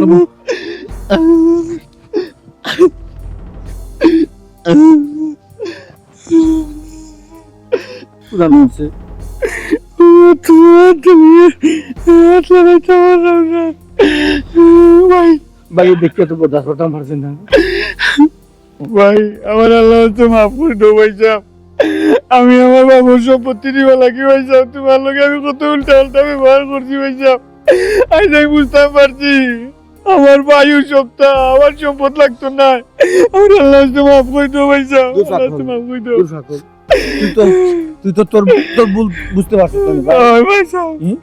অনুভব। পুরান আছে। ভাই, ভাই, দেখে তো বরদাস্ত করতাম পারছি না। ভাই, আমার আল্লাহ তো মাফ করি দেও ভাই সাব। আমি আমার বাবার সম্পত্তি নিবা লাগি ভাই সাব, তুমার লগে আমি কত উল্টা উল্টা ব্যবহার করছি ভাই সাব। আইজ আমি বুঝতাম পারছি, আমার ভাইও সবটা, আমার সম্পদ লাগতো না। আমার আল্লাহ তো মাফ করি দেও ভাই সাব, দূর আল্লাহ তো থাকো। মাফ করি দেও। দূর থাকো। তুই তো, তুই তো তোর, তোর ভুল বুঝতে পারছিস না নি, ভাই। ওই ভাই সাব। হুম?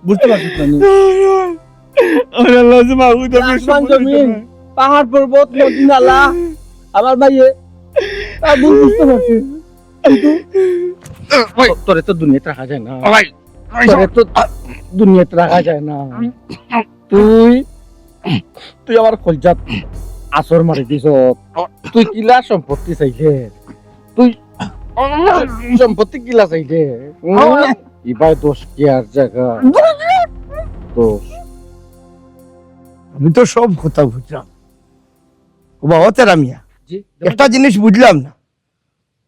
বুঝতে পারছিস না নি? ওই, ওই। ওরে আল্লাহ, যে মাহবুব, আমি আসমান সম্পর্কে জমিন, জানি। পাহাড় পর্বত, নদী নালা, আমার ভাইয়ে, তার ভুল বুঝতে পারছি। কিন্তু ভাই। তো-, তোরে তো দুনিয়াত রাখা যায় না। ভাই, ভাই, তোরে তো দুনিয়াত রাখা যায় না। তুই, তুই আমার কলজাত আছর মারি দিছস। তুই কিলা সম্পত্তি চাইলে? তুই সম্পত্তি কিলা চাইলে? হুম? ইবায় দশ কিয়ার জাগা। দশ। আমি তো সব কথা বুঝলাম। ও বাবা, তেরা মিয়া, জি, একটা জিনিস বুঝলাম না।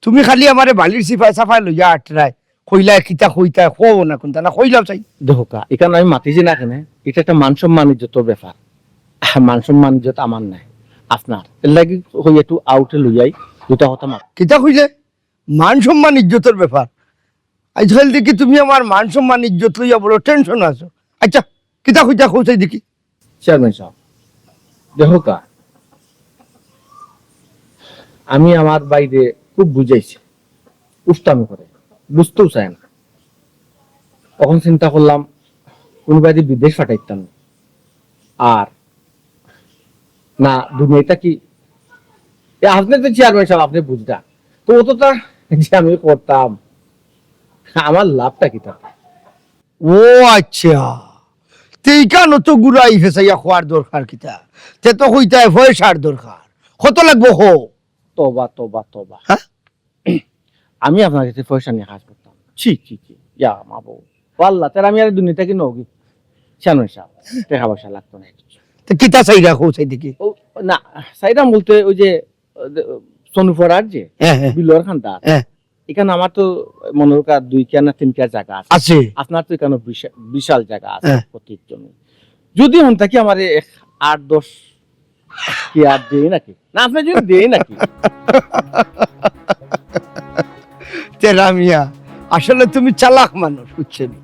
তুমি খালি আমারে বালির সিফায় সাফায় লইয়া আটরায়, কইলায় কিতা কইতায়, কও না কুনতা না, কইলাও চাই। দেখো কা, ইখান আমি মাতিছি না কেনে, ইটা একটা মান সম্মান ইজ্জতর ব্যাপার। মান সম্মান ইজ্জত আমার নায়, আপনার। এর লাগি কই একটু আউটে লইয়াই, দুটা কথা মাত। কিতা কইলে? মান সম্মান ইজ্জতর ব্যাপার। আইজকাল দেখি তুমি আমার মান সম্মান ইজ্জত লইয়া বড় টেনশন আছো। আচ্ছা, কিতা কইতা কও চাই দেখি। চেয়ারম্যান সাব, দেখো কা, আমি আমার ভাইরে খুব বুঝাইছি, উস্তামি করে, বুঝতেও চায় না। অখন চিন্তা করলাম, কুনুবায়দি বিদেশ পাঠাইতাম না। আর না, দুনিয়াটা কি, এ, আপনে তো চেয়ারম্যান সাব, আপনে বুঝরা। তো অতটা যে আমি করতাম, আমার লাভটা কিতা? ও আচ্ছা, তে ইখান অত ঘুরাই ফেছাইয়া কওয়ার দরকার কিতা? তে তো কইতায় পয়সার দরকার। কত লাগবো কও? তওবা, তওবা, তওবা। হ্যাঁ? আমি আপনার কাছে পয়সা নিয়া কাজ করতাম? ছি, ছি, ছি। ইয়া মাবুদ। ও আল্লাহ, তাইলে আমি আর দুনিয়া থাকি নেওগি। চেয়ারম্যান সাব, টেকা পয়সা লাগতো নায় কিচ্ছু। তে কিতা চাইরা কও চাই দেখি? ও, না, চাইরাম বলতে ওই যে, আহ, সনুপাড়ার যে, হ্যাঁ, হ্যাঁ। বিলর খান্দার। হ্যাঁ। এখানে আমার তো মনে হয় দুই কিয়ার না তিন কিয়ার জাগা আছে। আছে। আপনার তো এখানে বিশা-, বিশাল জাগা আছে, হ্যাঁ। পঁচিশ জমি। যদি হন থাকি আমারে এক আট দশ কিয়ার দেই নাকি? না, আপনি যদি দেই নাকি? তেরা মিয়া, আসলে তুমি চালাক মানুষ, বুঝছো নি?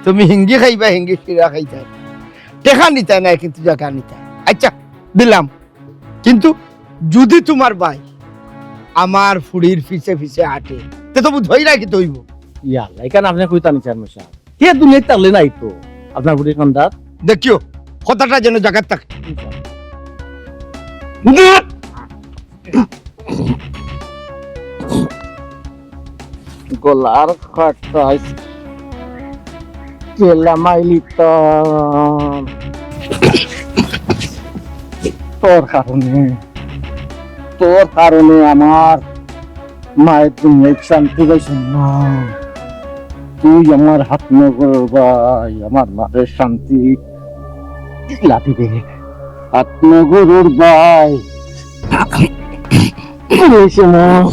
তুমি হিঙ্গি খাইবা, হিঙ্গি শিরা খাইতায়। টেকা নিতায় না, কিন্তু জাগা নিতায়। আচ্ছা, দিলাম। কিন্তু যদি তুমার ভাই আমার ফুড়ির পিছে পিছে আটে, তে তো বুধ হই না কি তৈব। ইয়া আল্লাহ, এখানে আপনি কইতা নি চেয়ারম্যান সাব? কে দুনিয়াত তাহলে নাই তো আপনার ফুড়ির কান্দাত। দেখিও, কথাটা যেন জাগাত থাকে। গলার খাটাইস কেলা মাইলিতাম। তোর কারণে, তোর কারণে আমার মায়ের দুনিয়ায় শান্তি পাইছে না। তুই আমার হাত নগর ভাই, আমার মায়ের শান্তি দিলা দিবে। হাত নগরর ভাই। এই সময়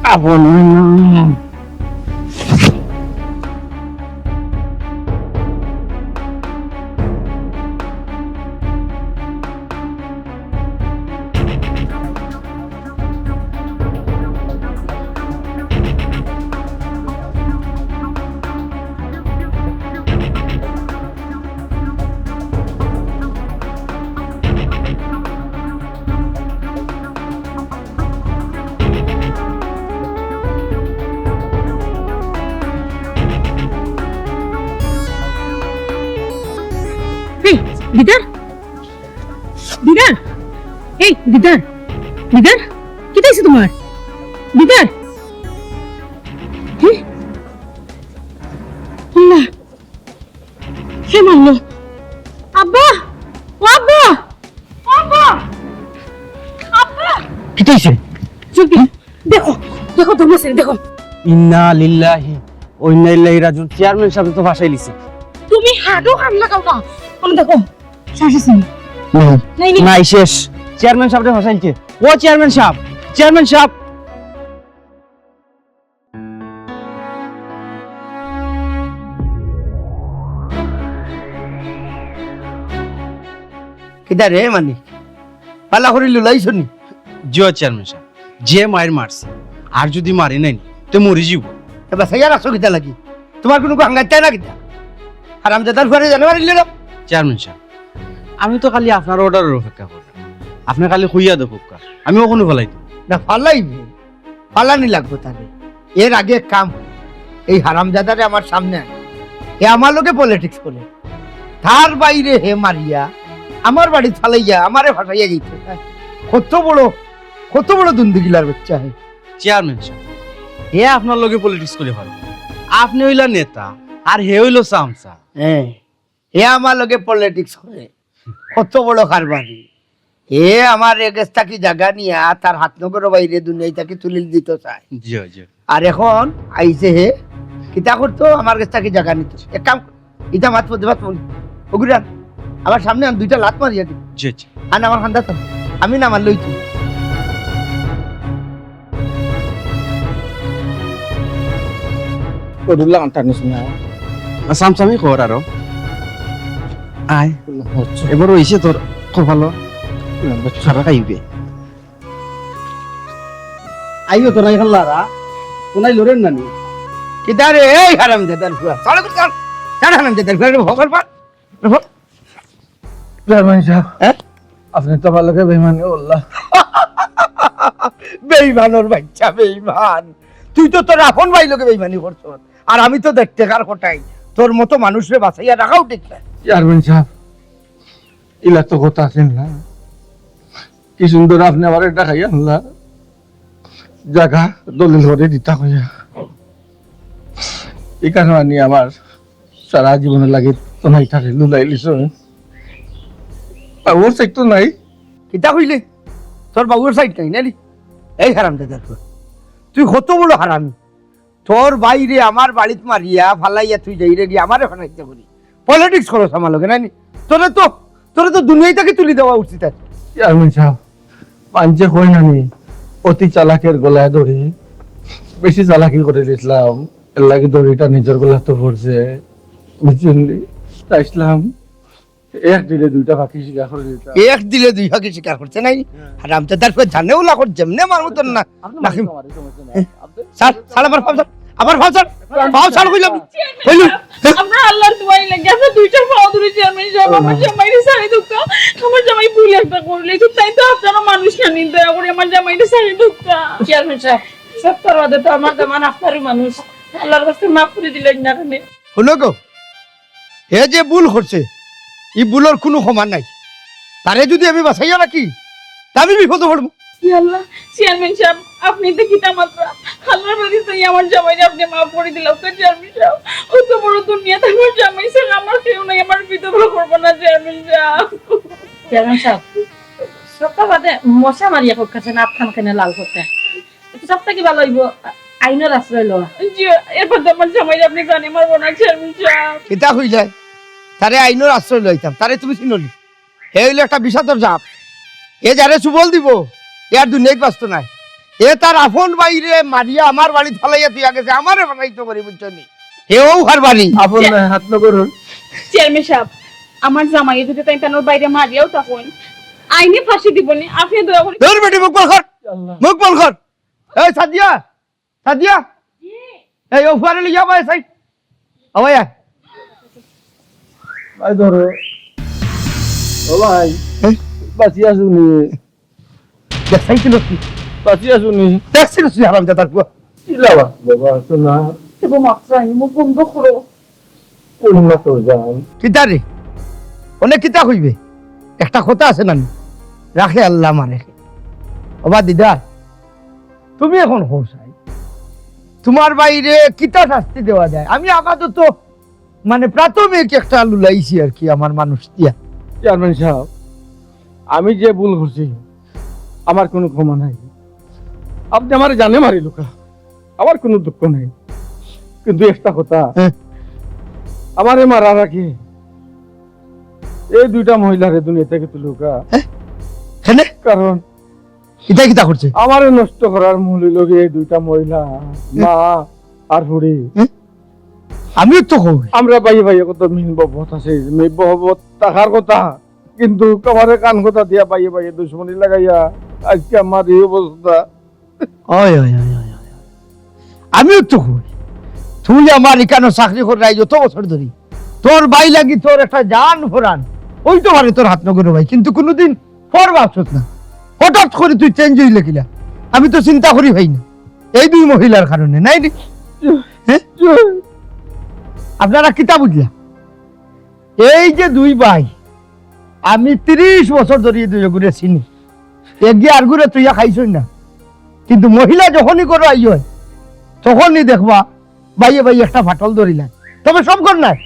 আপন হয় না। এই, দিদার? দিদার? এই, দিদার? দিদার? কিতা অইছে তুমার? দিদার? হে? আল্লাহ। কে মারলো? আব্বা! ও আব্বা! ও আব্বা! আব্বা! কিতা অইছে? জলদি দেখো, দেখো, দম আছে, দেখো। ইন্না লিল্লাহি ওয়া ইন্না ইলাইহি রাজিউন। চেয়ারম্যান সাবরে তো ফাঁসাইলিছে। তুমি হাডো কান লাগাও না। আমি দেখো, শ্বাস আছে নি? নাই। নাই, নাই। নাই, শেষ। চেয়ারম্যান সাবরে ফাঁসাইলছে। ও চেয়ারম্যান সাব, চেয়ারম্যান সাব। কিতা রে মানিক? ভালা করি লুলাইছো নি? জি অয় চেয়ারম্যান সাব, যে মাইর মারছে, আর যুদি মারি নাই নি, তে মরি যিবো। তে বাঁচাইয়া রাখছো কিতা লাগি? তুমার কুনু হাঙ্গাইতায় না কিতা? হারামজাদার ফুয়ারে জানে মারিলিলো। চেয়ারম্যান সাব, আমি তো খালি আপনার অর্ডারর অপেক্ষা করি। আপনে খালি কইয়া দেউক্কা, আমি অখনউ ফালাই দিমু। না, ফালাইবে। ফালানি লাগবো তারে। এর আগে এক কাম, এই হারামজাদারে আমার সামনে আন। হে আমার লগে পলিটিক্স করে। তার ভাইরে হে মারিয়া, আমার বাড়িত ফালাইয়া, আমারে ফাঁসাইয়া যাইতো। কত বড়, কত বড় দুন্দুগিলার বাচ্চা হে। চেয়ারম্যান সাব, হে আপনার লগে পলিটিক্স করি পারবো? আপনে অইলা নেতা, আর হে অইলো চামচা। হ্যাঁ, হে আমার লগে পলিটিক্স করে। কত বড় কারবারি। হে আমার গেছ থাকি জাগা নিয়া তার হাত নগরর ভাইরে দুনিয়া থাকি তুলি দিতো চায়। জি, জি। আর অখন আইছে হে, কিতা করতো, আমার গেছ থাকি জাগা নিতো। এক কাম, ইটা মাত পড়ে, মাত পড়ে। ওগুরান, আমার সামনে আন, দুইটা লাত মারিয়া দি। জি, জি। আন আমার কান্দাত আন, আমি না মারলে অইতো। ওদুল্লা আনটা নিস না। আ, সামসামি কর আরো। আয়। আচ্ছা। এবার অইছে তোর কপালো। আচ্ছা। খারা খাইবে। আইও তো নাই খাল্লারা। কোনাই লড়েন না নি? কিতা রে, এই হারামজাদার ফুয়া। চল, চল, চল। চল, হারামজাদার ফুয়া, রে, ভগল পার। রে, ভগ- চেয়ারম্যান সাব, হ্যাঁ? আপনে তো আমার লগে বেইমানি করলা। বেইমানর বাচ্চা, বেইমান। তুই তো তোর আপন ভাইর লগে বেইমানি করছস। আর আমি তো দেড় টেকার কটাই। তোর মতো মানুষরে বাঁচাইয়া রাখাও ঠিক না। চেয়ারম্যান সাব, ইলা তো কথা আছিল না। কি সুন্দর আপনে আমারে ডাকাইয়া আনলা। জাগা দলিল করে দিতা কইয়া। ই কারণে আমার সারা জীবনর লাগি তো নাই তারে লুলাইলিছো। বাউর সাইড তো নাই। কিতা কইলে? তোর বাউর সাইড নাই, নানি? এই হারামজাদার ফুয়া। তুই কত বড় হারামি। তোর ভাইরে আমার বাড়িত মারিয়া ফালাইয়া তুই যাইরে গিয়া আমারে ফানাইতে করি। পলিটিক্স করস আমার লগে, নানি? তোরে তো, তোরে তো দুনিয়া থাকি তুলি দেওয়া উচিত আছে। চেয়ারম্যান সাব, মানষে কয় না নি, অতি চালাকের গলায় দড়ি, বেশি চালাকি করে দিছিলাম, এর লাগি দড়িটা নিজের গলাত পড়ছে, বুঝছইন নি? চাইছিলাম এক ঢিলে দুইটা পাখি শিকার করে দিতাম। এক ঢিলে দুই পাখি শিকার করছে নাই? হ্যাঁ। হারামজাদার পুয়া জানে উলা কর, যেমনে মারমু তোর না। আপনি নাকি মারুন, আমার সমস্যা নাই। আপনি ছাড়, ছাড়, আমার পাও ছাড়, আমার পাও ছাড়, পাও ছাড় কইলাম। কইলাম। আপনার আল্লাহর দোয়াই লাগে, আপনার দুইটা পাও ধরি চেয়ারম্যান সাহেব, আমার জামাইরে ছাড়ি দেউক্কা। আমার জামাই ভুল একটা করলে, তো তাই তো আপনারা মানুষ না নিন, দয়া করে আমার জামাইরে ছাড়ি দেউক্কা। চেয়ারম্যান সাহেব, সত্যর বাদে তো আমার জামান আপনারই মানুষ, আল্লাহর কাছে মাফ করে দিলেন না কেনে? হুনো গো, হে যে ভুল করছে, ই ভুলর কুনু ক্ষমা নাই। তারে যুদি আমি বাঁচাইয়া রাখি, তে আমি বিপদো পড়মু। ইয়া আল্লাহ, চেয়ারম্যান সাহেব, আপনি তো কিতা মাতরা? আল্লাহর বাদে তো আমার জামাইরে আপনি মাফ করে দিলাম তো চেয়ারম্যান সাহেব। অত বড় দুনিয়াত আমার জামাই ছাড়া আমার কেউ নাই, আমার বিধবা করবো না চেয়ারম্যান সাহেব। চেয়ারম্যান সাহেব, সত্যর বাদে মশা মারিয়া কইছেন, আতখান কেনে লাল করতে। সব থাকি ভালা অইবো আইনর আশ্রয় লওয়া। জি, এর বাদে আমার জামাইরে আপনি জানে মারবো না, চেয়ারম্যান সাহেব। কিতা কইলায়? তারে আইনর আশ্রয় লইতাম, তারে তুমি চিনো নি? হে অইলো একটা বিষাদর সাপ। এ যারে চুবল দিবো, এ আর দুনিয়াত বাঁচতো নায়। এ তার আপন ভাইরে মারিয়া আমার বাড়িত ফালাইয়া থইয়া গেছে, আমারে ফালাইতো করি, বুঝছো নি? হেও পারবা নি। আপন নায়, হাত না করুন। চেয়ারম্যান সাহেব, আমার জামাইরে যুদি তাইন তানোর ভাইরে মারিয়াও থাকইন, আইনে ফাঁসি দিবো নি, আপনি দয়া করি। ধুর বেটি, মুখ বন্ধ কর। আল্লাহ। মুখ বন্ধ কর। এই সাদিয়া, সাদিয়া, এই ও ফুয়ারে লইয়া আয়, সাইড। আয়, আয়। ভাই ধরো। ও ভাই, এ? বাঁচি আছো নি? দেখছস নি? বাঁচি আছো নি? দেখছস নি, হারামজাদার পুয়া? ইলা বা-, বাবা, আছো না? এ বাবা, মাতরানি, মুখ বন্ধ করো। কই না তো জান। কিতা রে? অনে কিতা কইবে? একটা কথা আছে না নি? রাখে আল্লাহ মারে। ও বা দিদার, তুমি এখন কও চাই, তুমার ভাইরে কিতা শাস্তি দেওয়া যায়? আমি আপাতত মানে প্রাথমিক একটা লুলাইছি আর কি আমার মানুষ দিয়া। চেয়ারম্যান সাহেব, আমি যে ভুল করছি, আমার কুনু ক্ষমা নাই। আপনে আমারে জানে মারিলাউক্কা, আমার কুনু দুঃখ নাই, কিন্তু একটা কথা, হ্যাঁ। আমারে মারার আগে এই দুইটা মহিলারে দুনিয়া থাকি তুলাউক্কা। হ্যাঁ? কেনে? কারণ ইতায় কিতা করছে? আমারে নষ্ট করার মূল অইলো গিয়া এই দুইটা মহিলা, মা আর ফুড়ি। হুম? আমিও তো কই। আমরা ভাইয়ে ভাইয়ে কত মিল মহব্বত আছে, মিল মহব্বত থাকার কথা, কিন্তু আমারে কান কথা দিয়া ভাইয়ে ভাইয়ে দুশমনি লাগাইয়া আইজকে আমার এই অবস্থা। ওই, ওই, ওই, ওই, ওই। আমিও তো কই, তুই আমার ইকানো চাকরি কররায় যত বছর ধরি, তোর ভাই লাগি তোর একটা জান ফরান, অইতো পারে তোর হাত নগর ভাই, কিন্তু কুনুদিন পর ভাবছস না। হঠাৎ করি তুই চেঞ্জ অইলে কিলা? আমি তো চিন্তা করি পাই না, এই দুই মহিলার কারণে, নায় নি? হ্যাঁ? আপনারা কিতা বুঝলা? এই যে দুই ভাই, আমি তিরিশ বছর ধরি দুইওগুরে চিনি, এগিয়ে আরগুরে তুইয়া খাইছই না, কিন্তু মহিলা যখনই ঘরো আইয়, তখনই দেখবা ভাইয়ে ভাইয়ে একটা ফাটল ধরিলায়। তবে সব ঘর নায়,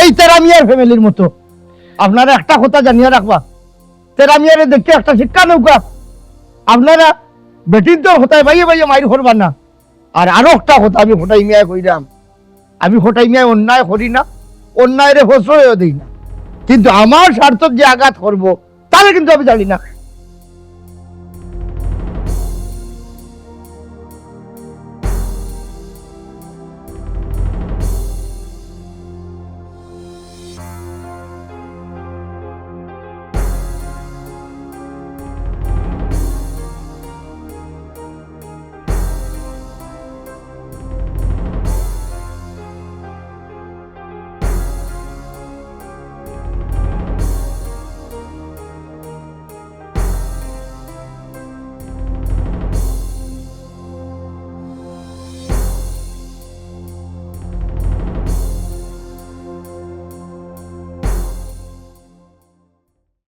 এই তেরা মিয়ার ফ্যামিলির মতো। আপনারা একটা কথা জানিয়া রাখবা, তেরা মিয়ারে দেখিয়া একটা শিক্ষা নেউক্কা। আপনারা বেটিন্তর কথায় ভাইয়ে ভাইয়ে মাইর করবা না। আর আরো একটা কথা আমি কটাই মিয়ায় কইরাম, আমি কটাই মিয়ায় অন্যায় করি না, অন্যায়রে প্রশ্রয়ও দেই না, কিন্তু আমার স্বার্থত যে আঘাত করবো, তারে কিন্তু আমি ছাড়ি না।